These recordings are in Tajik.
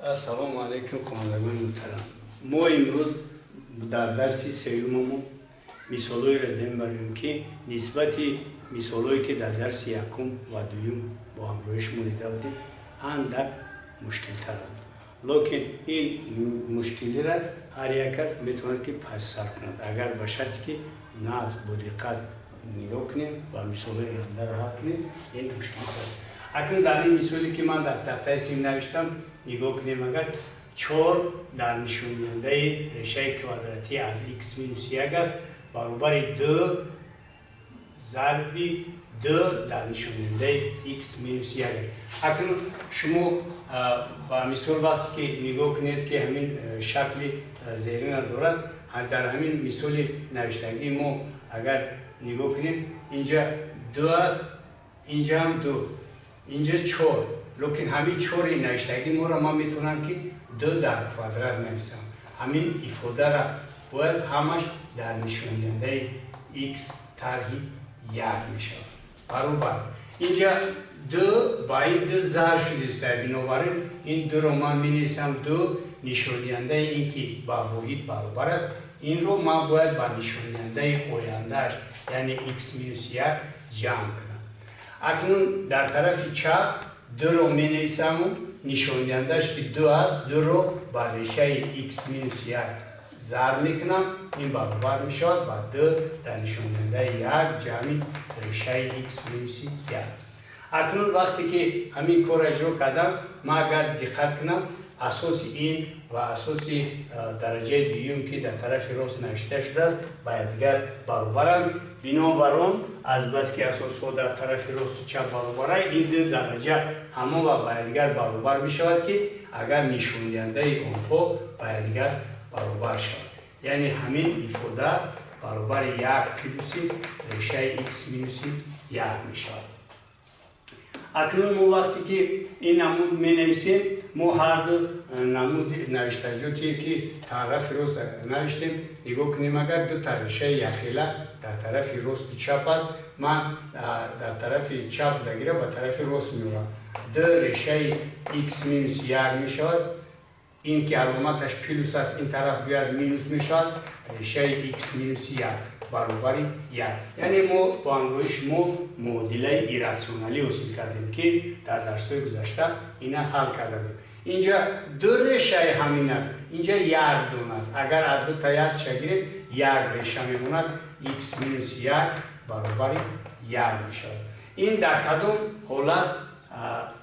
Ассалому алайкум, хонандагони муҳтарам. Мо имрӯз дар дарси сеюмамон мисолҳоеро мебарем, ки нисбати мисолҳое, ки дар дарси якум ва дуюм бо ҳамроҳи шумо дида будем, андак мушкилтаранд, лекин ин мушкилиро ҳар як кас метавонад, ки пас сар кунад, агар ба шарте ки нағз бо диққат нигоҳ кунем ва мисолҳои ояндаро ҳал кунем. Ин мушкил акнун дар ин мисоле, ки ман дар тахтаи синф навиштам, нигоҳ кунем. Агар чор дар нишондиҳандаи решаи квадратӣ аз х минус як аст, баробари ду зарби ду дар нишондиҳандаи х минус як. Акнун шумо ба мисол вақте ки нигоҳ кунед, ки ҳамин шакли зерина дорад, дар ҳамин мисоли навиштагии мо агар нигоҳ кунем, инҷа ду аст, инҷаам ду, инҷа чор, лекин ҳамин чори навиштагии моро ман метавонам, ки ду дар квадрат нависам. Ҳамин ифодара бояд ҳамаш дар нишондиҳандаи х тарҳи як мешавад. Баробар, инҷа ду ба ин ду зарб шудааст, бинобар ин ин дуро ман менависам. Ду нишондиҳандаи ин ки ба воҳид баробар аст, инро ман бояд ба нишондиҳандаи ояндааш, яъне х минус як, ҷамъ кунам. Акнун дар тарафи чап дуро менависаму нишондиҳандааш, ки ду аст, дуро ба решаи х минус як зарб мекунам. Ин баробар мешавад ба ду дар нишондиҳандаи як ҷамъи решаи х минуси як. Акнун вақте ки ҳамин корро иҷро кардам, ман агар диққат кунам, асоси ин ва асоси дараҷаи дуюм, ки дар тарафи рост навишта шудааст, ба якдигар баробаранд. Бинобар он, азбаски асосҳо дар тарафи росту чап баробаранд, ин ду дараҷа ҳамон вақт ба якдигар баробар мешавад, ки агар нишондиҳандаи онҳо ба якдигар баробар шавад, яъне ҳамин ифода баробари як плюси решаи х минуси як мешавад. Акнун мо вақте ки ин намуд менависем, мо ҳарду намуди навиштаҷоте, ки тарафи рост навиштем, нигоҳ кунем, агар дута решаи якхела дар тарафи росту чап аст, ман дар тарафи чап дагира ба тарафи рост меорам. Д решаи х минус як мешавад. Ин ки аломаташ плюс аст, ин тараф биёяд, минус мешавад. Решаи х минуси як баробари як. Яъне мо бо ҳамроҳи шумо муодилаи ирратсионалӣ ҳосил кардем, ки дар дарсҳои гузашта ина ҳал карда будем. Инҷа ду решаи ҳамин аст, инҷа як дона аст. Агар аз дута якша гирем, як реша мемонад. Х минуси як баробари як мешавад. Ин дар кадом ҳолат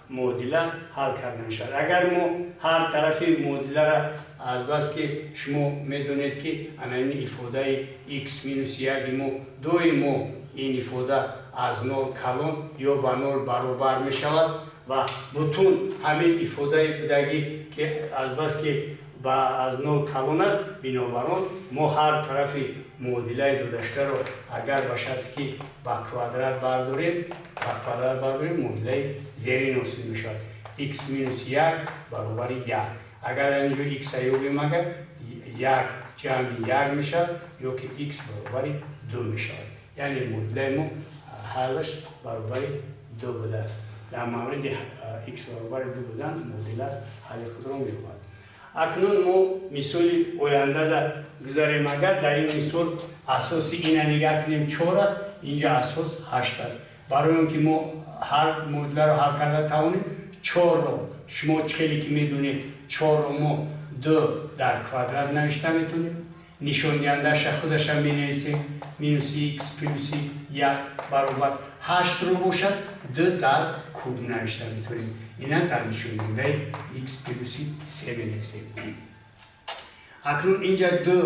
муодила ҳал карда мешавад? Агар мо ҳар тарафи муодиларо, азбаски шумо медонед, ки ана ин ифодаи х минуси яки мо доимо ин ифода аз нол калон ё ба нол баробар мешавад ва бутун ҳамин ифодаи будагӣ, ки азбаски ба аз нол калон аст, бинобар он мо ҳар тарафи муодилаи додашударо агар ба шарте ки ба квадрат бардорем, муодилаи зерин ҳосил мешавад: х минус як баробари як. Агар инҷо х ёбем, агар як ҷамъи як мешавад ё ки х баробари ду мешавад, яъне муодилаи мо ҳаллаш баробари ду будааст. Дар мавриди х баробари ду будан муодила ҳалли худро меёбад. Акнун мо мисоли ояндада гузарем. Агар дар ин мисол асоси ина нигаҳ кунем, чор аст, инҷа асос ҳашт аст. Барои он ки мо ҳар муодиларо ҳал карда тавонем, чорро, шумо хеле ки медонед, чорро мо ду дар квадрат навишта метавонем. Нишондиҳандаша худаша менависем, минуси х плюси як баробар. Ҳаштро бошад, ду дар куб навишта метавонем. Ина дар нишондиҳандаи х плюси се менависем. Акнун инҷа ду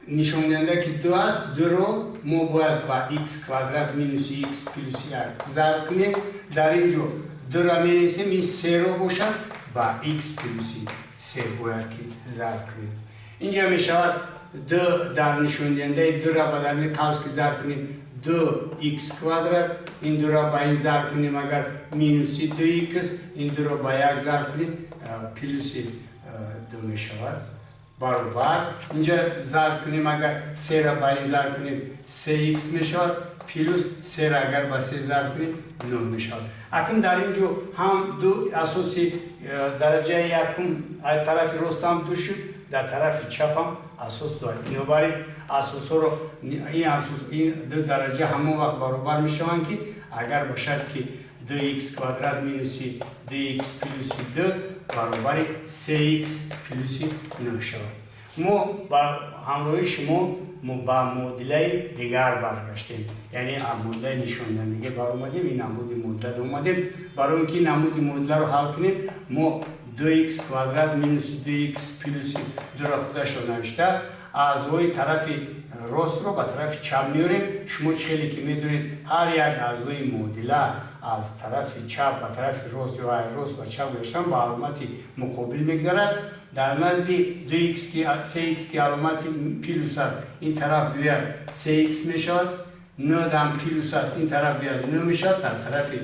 нишондиҳанда, ки ду аст, дуро мо бояд ба х квадрат минуси х плюси як зарб кунем. Дар ин ҷо дуро менависем, ин серо бошад, ба х плюси се бояд ки зарб кунем. Инҷа мешавад ду дар нишондиҳандаи дура ба даруни қавс ки зарб кунем, ду х квадрат, ин дуро ба ин зарб кунем агар, минуси ду х, ин дуро ба як зарб кунем, плюси ду мешавад. баробар инҷа зарб кунем, агар 3-ра ба ин зарб кунем 3x мешавад, плюс 3-ра агар ба 3 зарб кунем 9 мешавад. Акнун дар ин ҷо ҳам ду асоси дараҷаи якум аз тарафи рост ҳам ду шуд, дар тарафи чап ҳам асос ду. Бинобар ин асосҳоро ин асос ин ду дараҷа ҳамон вақт баробар мешаванд, ки агар бошад ки 2x квадрат минуси 2x плюси 2 баробари 3x плюси 9 шавад. Мо ба ҳамроҳи шумо ба муодилаи дигар баргаштем, яъне муодилаи нишондиҳандагӣ баромадем, ин намуди муодила омадем. Барои ин ки намуди муодиларо ҳал кунем, мо 2x квадрат минуси 2x плюси 2-ро худашро навишта аъзои тарафи ростро ба тарафи чап меорем. Шумо чӣ хеле ки медонед, ҳар як аъзои муодила аз тарафи чап ба тарафи рост ё аз рост ба чап гузаштан ба аломати муқобил мегзарад. Дар назди 2x ки 3x ки аломати плюс аст, ин тараф биёяд 3x мешавад, 9 ҳам плюс аст, ин тараф биёяд 9 мешавад, дар тарафи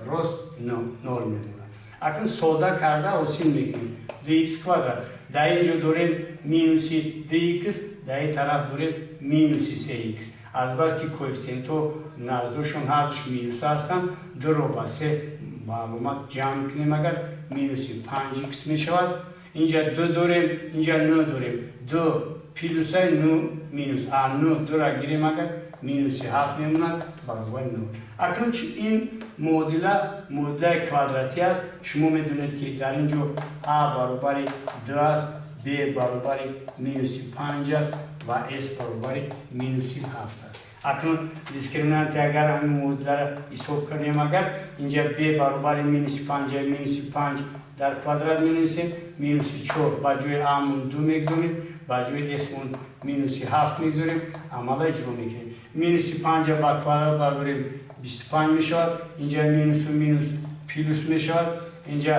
рост 0 мемонад. Акнун сода карда ҳосил мекунем 2x квадрат. Дар ин ҷо дорем минуси 2x, дар ин тараф дорем минуси 3x. Азбаски коэффисиентҳо наздошон ҳардуш минуса ҳастанд, 2-ро ба 3 ба аломат ҷамъ мекунем, агар минуси 5x мешавад. Инҷа 2 дорем, инҷа 9 дорем, 2 плюсай 9 минус, а 9 2-ра гирем агар минуси 7 мемонад баробари 0. Акнун ин муодила муодилаи квадратӣ аст. Шумо медонед ки дар ин ҷо а баробари 2 аст, б баробари минуси 5 аст ва с баробари минуси 7 аст. Акнун дискриминанти агар ҳамин муодиларо ҳисоб кунем, агар инҷа б баробари минуси 5, минуси 5 дар квадрат менависем, минуси 4 ба ҷои а-мон 2 мегузорем, ба ҷои с-мон минуси 7 мегузорем, амала иҷро мекунем. Минуси 5 ба квадрат бардорем 25 мешавад, инҷа минусу минус плюс мешавад, инҷа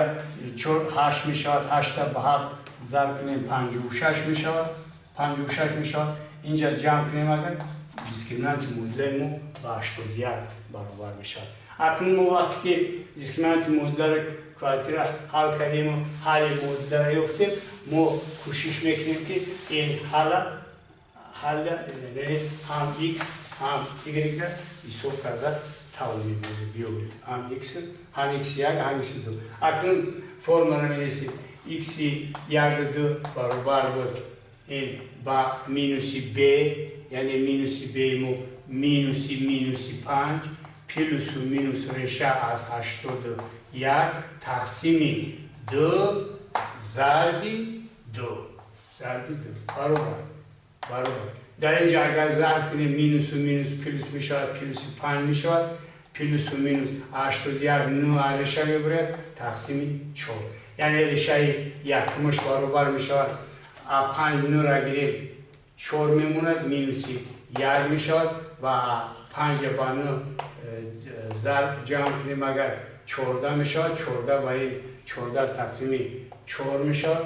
4 8 мешавад, 8 ба 7 зарб кунем 56 мешавад, 56 мешавад. Инҷа ҷамъ кунем агар дискриминанти муодилаи мо ба 81 баробар мешавад. Акнун мо вақте ки дискриминанти муодиларо квадратиро ҳал кардему ҳалли муодиларо ёфтем, мо кӯшиш мекунем ки ин ҳалла яъне ҳам x ҳам y-ро ҳисоб карда тавонем биёбем, ҳам x, ҳам x1, ҳам x2. Акнун формуларо менависем: x1 2 баробар буд ин ба минуси b, яъне минуси b мо минуси минуси 5 плюсу минус реша аз 81 тақсими 2 зарби 2 зарби 2 баробар. Дар ин ҷо агар зарб кунем минусу минус плюс мешавад, плюси 5 мешавад, плюсу минус 81 9 реша мебурад тақсими 4, яъне решаи якумаш баробар мешавад а 5 9-ра гирем 4 мемонад, минуси 1 мешавад ва 5 ба 9 зарб ҷамъ кунем агар 14 мешавад, 14 ба ин 14 тақсими 4 мешавад,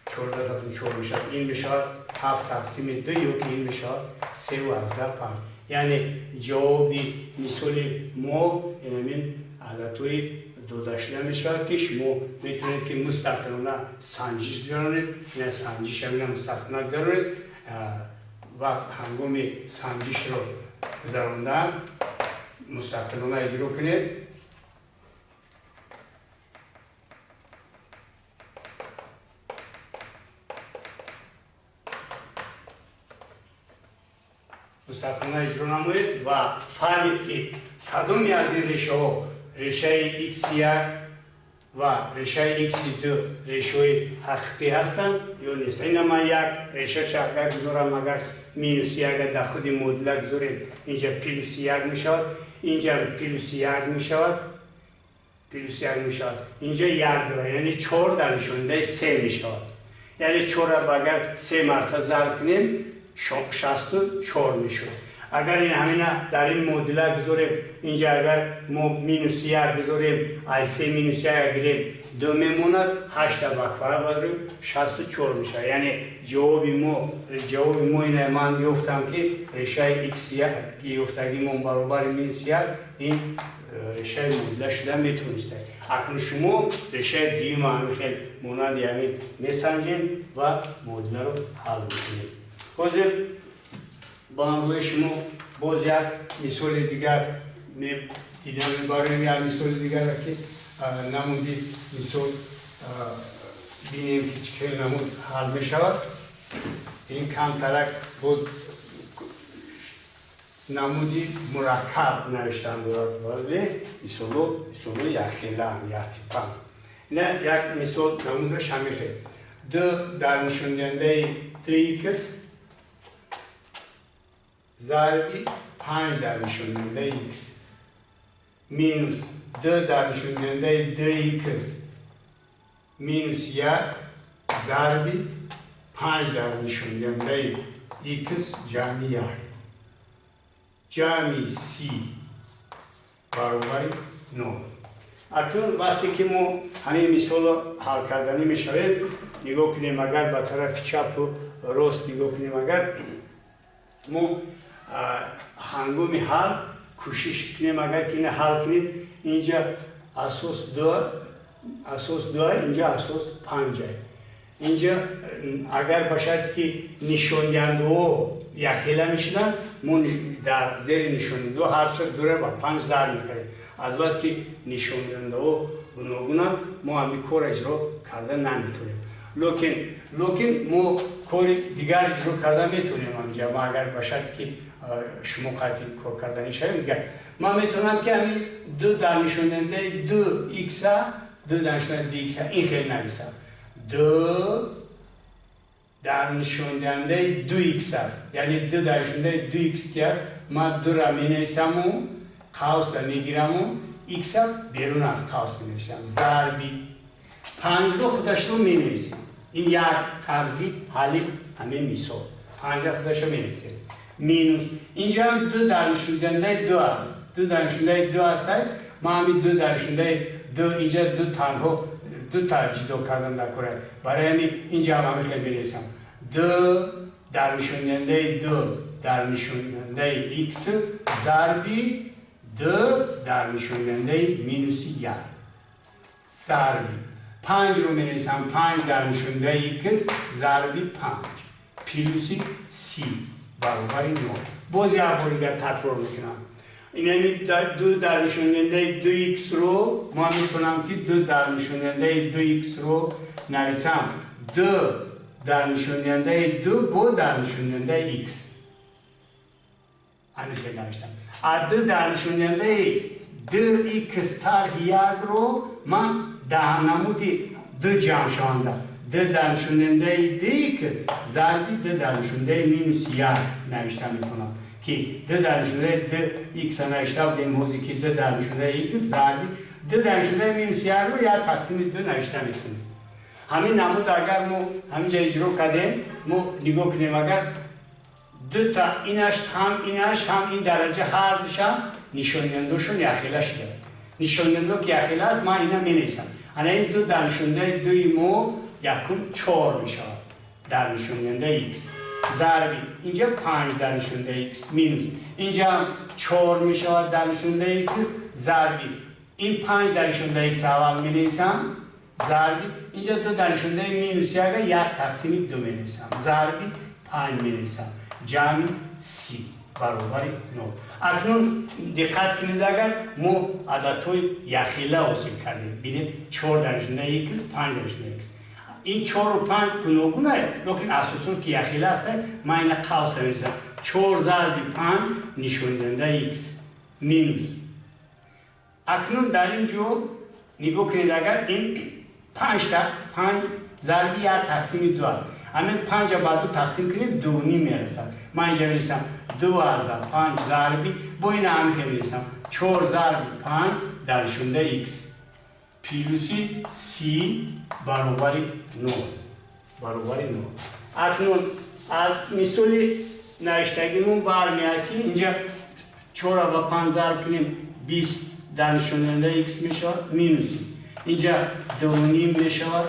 14 тақсими 4 мешавад, ин мешавад 7 тақсими 2 ё ки ин мешавад 3,5. Яъне ҷавоби мисоли мо ин ададҳои додашуда мешавад, ки шумо метавонед ки мустақилона санҷиш гузаронед, ина санҷиш ҳамина мустақилона гузаронед ва ҳангоми санҷишро гузарондан мустақилона иҷро кунед. Мустақилона иҷро намоед ва фаҳмед, ки кадоме аз ин решаҳо, решаи x1 ва решаи x2, решаҳои ҳақиқӣ ҳастанд ё нест. Ина ман як решаша агар гузорам, агар минуси як дар худи муодила гузорем, инҷа плюси як мешавад, инҷа плюси як мешавад, плюси як мешавад, инҷа як дорад, яъне 4 дар нишондаи 3 мешавад. Яъне 4 агар 3 марта зарб кунем 64 мешуд. Агар ин ҳамина дар ин муодила гузорем, инҷа агар мо минуси як гузорем, ай се минуси як гирем 2 мемонад, 8 ба квадрат бардорем 64 мешавад. Яъне ҷавоби мо ина ман ёфтам, ки решаи x1 ёфтагимон баробари минуси як ин Решаи муодила шуда метавониста. Акнун шумо решаи дуюма ҳамин хел монанди ҳамин месанҷем ва муодиларо ҳал мекунем. Ҳозир ба ҳамроҳи шумо боз як мисоли дигар дида мебарем, як мисоли дигарро, ки намуди мисол бинем, ки чӣ хел намуд ҳал мешавад. Ин камтарак боз намуди мураккаб навиштан дорад, вале мисоло мисоло якхелаам, яктипам. Ина як мисол, намудаш ҳамин хел: ду дар нишондиҳандаи ду икс зарби панҷ дар нишондиҳандаи икс минус ду дар нишондиҳандаи ду икс минус як зарби панҷ дар нишондиҳандаи икс ҷамъи як ҷамъи 30 баробари нол. Акнун вақте ки мо ҳамин мисолро ҳал карданӣ мешавем, нигоҳ кунем, агар ба тарафи чапу рост нигоҳ кунем, агар мо ҳангоми ҳал кӯшиш кунем, агар ки ина ҳал кунем, инҷа асос ду, асос ду, инҷа асос панҷа. Инҷа агар ба шарте ки нишондиҳандаҳо якхела мешуданд, мо дар зери нишондиҳандаҳо ҳарча дура ба панҷ зарб мекардем. Азбаски нишондиҳандаҳо гуногунанд, мо ҳамин корро иҷро карда наметавонем, лекин мо кори дигар иҷро карда метавонем. Ҳаминҷа ма агар ба шарте ки шумо қайти кор карданӣ шавем, дигар ман метавонам, ки ҳамин ду дар нишондиҳандаи ду икса, ду дар нишондиҳандаи ду икса ин хел нависам: ду дар нишондиҳандаи ду икс аст, яъне ду дар нишондиҳандаи ду икс ки аст, ман дура менависаму қавсда мегираму икса берун аз қавс менависам, зарби панҷро худашро менависем. Ин як тарзи ҳалли ҳамин мисол. Панҷра худашро менависем, минус инҷа ҳам ду дар нишондиҳандаи ду аст, ду дар нишондаи ду аст. Ман ҳамин ду дар нишондаи ду, инҷа ду танҳо ду та ҷудо кардам дар кора, барои ҳамин инҷа ҳам ҳамин хел менависам: ду дар нишондиҳандаи ду дар нишондиҳандаи икс зарби ду дар нишондиҳандаи минуси як зарби панҷро менависам, панҷ дар нишондиҳандаи икс зарби панҷ плюси 30 баробари нол. Боз як бор дигар такрор мекунам. Инами ду дар нишондиҳандаи ду иксро ман метавонам, ки ду дар нишондиҳандаи ду иксро нависам: ду дар нишондиҳандаи ду бо дар нишондиҳандаи икс. Ҳамин хел навиштам. А ду дар нишондиҳандаи ду икс тарҳи якро ман дар намуди ду ҷамъшаванда ду дар нишондиҳандаи ду икс зарби ду дар нишондиҳандаи минус як навишта метавонам, ки ду дар нишондаи ду икса навишта будем ҳозе, ки ду дар нишондаи икс зарби ду дар нишондаи минус якро як тақсими ду навишта метавонем. Ҳамин намуд агар мо ҳаминҷа иҷро кардем, мо нигоҳ кунем, агар дута инаш ҳам, инаш ҳам, ин дараҷа ҳардуша нишондиҳандаошон якхела шудааст. Нишондиҳандо ки якхела аст, ман ина менависам. Ана ин ду дар нишондиҳандаи дуи мо якум чор мешавад дар нишондиҳандаи икс зарби инҷа панҷ дар нишондаи икс, минус инҷа чор мешавад дар нишондаи икс зарби ин панҷ дар нишондаи икс аввал менависам, зарби инҷа ду дар нишондаи минус яка як тақсими ду менависам, зарби панҷ менависам, ҷамъи 30 баробари нол. Акнун диққат кунед, агар мо ададҳои якхела ҳосил кардем, бинед: чор дар нишондаи икс, панҷ дар нишондаи икс. Ин чору панҷ гуногуна, лекин асосон ки якхела аста, ман ина қавс нависам: чор зарби панҷ нишондиҳандаи икс минус. Акнун дар ин ҷо нигоҳ кунед, агар ин панҷта панҷ зарби як тақсими ду аст, ҳамин панҷа ба ду тақсим кунем, дуним мерасад. Ман инҷа менависам ду азда панҷ зарби бо ина ҳамин хел менависам: чор зарби панҷ дар нишондаи икс плюси 30 баробари нол, баробари нол. Акнун аз мисоли навиштагимон бармеяд, ки инҷа чора ба панҷ зарб кунем, 20 дар нишондиҳандаи икс мешавад, минуси инҷа дуним мешавад,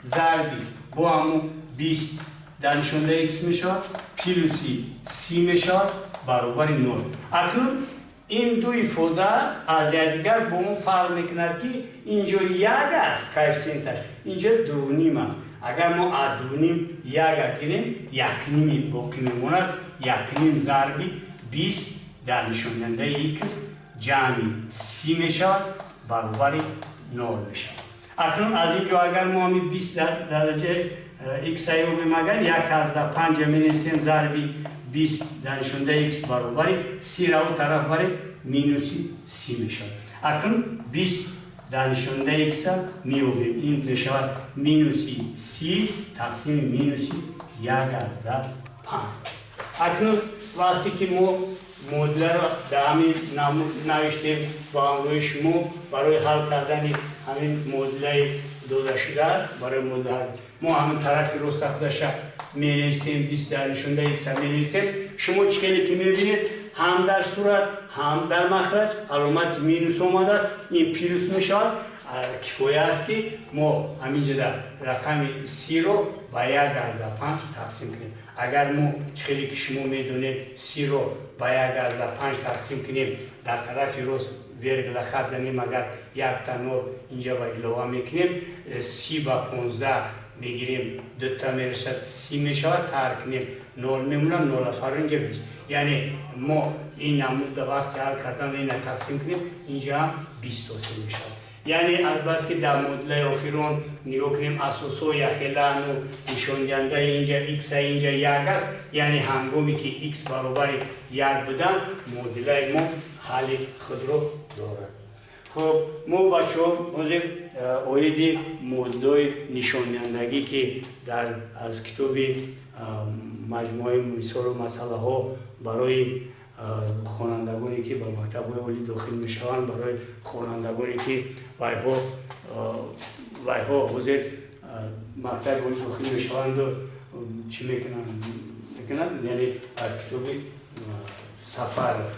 зарби бо ҳамун 20 дар нишондаи икс мешавад, плюси 30 мешавад, баробари нол. Акнун Ин ду ифода аз якдигар бо он фарқ мекунад, ки инҷо як аст коэффисиенташ, инҷо дуним аст. Агар мо аз дуним яка гирем, якними боқӣ мемонад. Якним зарби 20 дар нишондиҳандаи икс ҷамъи 30 мешавад, баробари нол мешавад. Акнун аз ин ҷо агар мо ҳами 20 дараҷа икс ёбем, агар 1,5 менависем, зарби 20 дар нишондаи икс баробари 30-ра у тараф барем, минуси 30 мешавад. Акнун 20 дар нишондаи икса меёбем. Ин мешавад минуси 30 тақсими минуси 1,5. Акнун вақте ки мо муодиларо дар ҳамин намуд навиштем, ба ҳамроҳи шумо барои ҳал кардани ҳамин муодилаи додашуда, барои муодила мо ҳамин тарафи роста худаша менависем, 20 дар нишондаи икса менависем. Шумо чӣ хеле ки мебинед, ҳам дар сурат, ҳам дар махраҷ аломати минус омадааст. Ин плюс мешавад. Кифоя аст, ки мо ҳаминҷода рақами 30-ро ба 1,5 тақсим кунем. Агар мо, чӣ хеле ки шумо медонед, 30-ро ба 1,5 тақсим кунем, дар тарафи рост вергула хат занем, агар якта нол инҷа ба илова мекунем, 30 ба 15 мегирем, дута мерасад, 30 мешавад, тарҳ кунем, нол мемонад, нола фаро инҷа 20. Яъне мо ин намуда вақти ҳал кардан ина тақсим кунем, инҷа ҳам 20 ҳосил мешавад. Яъне азбаски дар муодилаи охирон нигоҳ кунем, асосҳо яхелану нишондиҳандаи инҷа икса, инҷа як аст. Яъне ҳангоме ки икс баробари як будан, муодилаи мо ҳалли худро дорад. Хуб, мо, бачаҳо, ҳозир оиди муодилаҳои нишондиҳандагӣ, ки дар аз китоби маҷмӯаи мисолу масъалаҳо барои хонандагоне, ки ба мактабҳои олӣ дохил мешаванд, барои хонандагоне, ки вайҳо ҳозир мактаби олӣ дохил мешаванду чӣ мекунанд, яъне аз китоби Сафаров,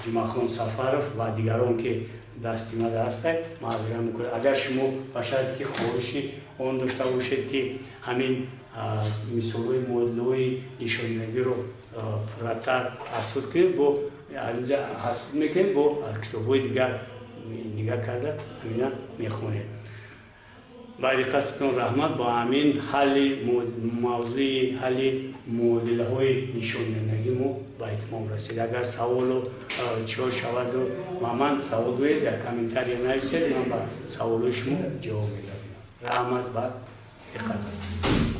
Ҷумъахон Сафаров ва дигарон, ки дасти мада ҳастанд, маъзират мекунед. Агар шумо ба шарте ки хоҳиши он дошта бошед, ки ҳамин мисолҳои муодилаҳои нишондиҳандагиро пурратар азхуд кунед, бо инҷа азхуд мекунед, бо аз китобҳои дигар нигаҳ карда ҳамина мехонед. Ба диққататон раҳмат. Бо ҳамин ҳалли мавзӯи ҳалли муодилаҳои нишондиҳандагӣ мо ба итмом расид. Агар саволу чиҳо шаваду ба ман савол гӯед, дар комментария нависед, ман ба саволҳои шумо ҷавоб медиҳам. Раҳмат ба диққататон.